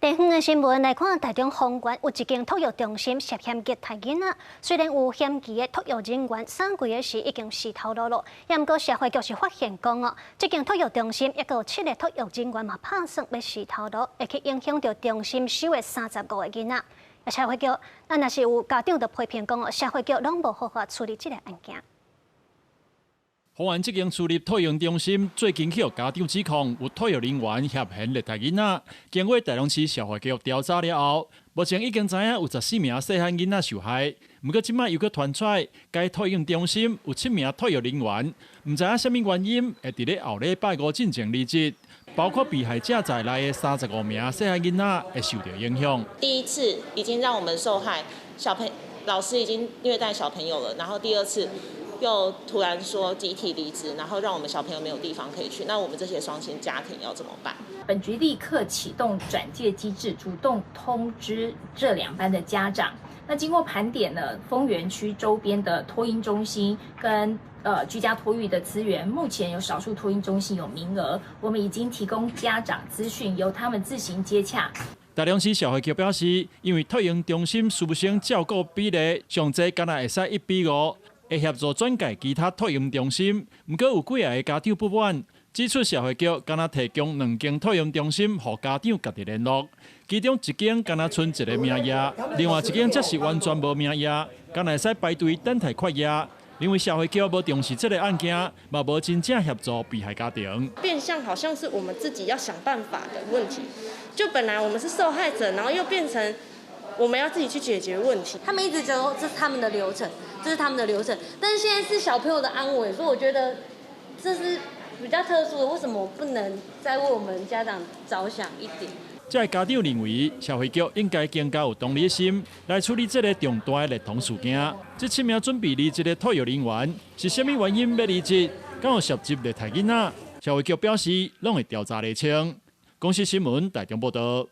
地方的新聞來看，台中豐原有一間托育中心涉嫌虐待囡仔，雖然有嫌疑的托育人員三月時已經辭頭路囉，毋過社會局是發現講哦，這間托育中心抑閣有七个托育人員嘛拍算欲辭頭路，會去影響著中心收的35個囡仔。社會局，啊，若是有家長就批評講哦，社會局攏無好好處理這个案件。豐原這間私立托嬰中心最近去予家長指控有托育人員涉嫌虐待囡仔，經過台中市社會局調查了後，目前已經知影有14名細漢囡仔受害。毋過這擺又閣傳出來，該托嬰中心有七名托育人員，毋知影啥物原因會佇咧後禮拜五進前離職，包括被害者在內的35名細漢囡仔會受著影響。第一次已經讓我們受害，小朋老師已經虐待小朋友了，然後第二次，又突然說集體離職，然後讓我們小朋友沒有地方可以去，那我們這些雙親家庭要怎麼辦？本局立刻啟動轉介機制，主動通知這兩班的家長。那經過盤點呢，豐原區周邊的托嬰中心跟居家托育的資源，目前有少數托嬰中心有名額，我們已經提供家長資訊，由他們自行接洽。台中市社會局表示，因為托嬰中心師生照顧比例上濟，敢若會使1比5。會協助轉介其他托嬰中心，毋過有幾个家長不滿，指出社會局敢若提供兩間托嬰中心予家長家己聯絡，其中一間敢若賰一个名額，另外一間則是完全無名額，敢若會使排隊等待決議。認為社會局無重視這个案件，嘛無真正協助被害家庭。變相好像是我們自己要想辦法的問題，就本來我們是受害者，然後又變成我們要自己去解決問題。他們一直說這是他們的流程，這是他們的流程，但是現在是小朋友的安危，所以我覺得這是比較特殊的。為什麼我不能再為我們家長着想一點？這个家長認為，社會局應該更加有同理心來處理這个重大的虐童事件。這七名準備離職的托育人員是啥物原因欲離職？敢有涉及虐待囡仔？社會局表示，攏會調查釐清。公視新聞台中報導。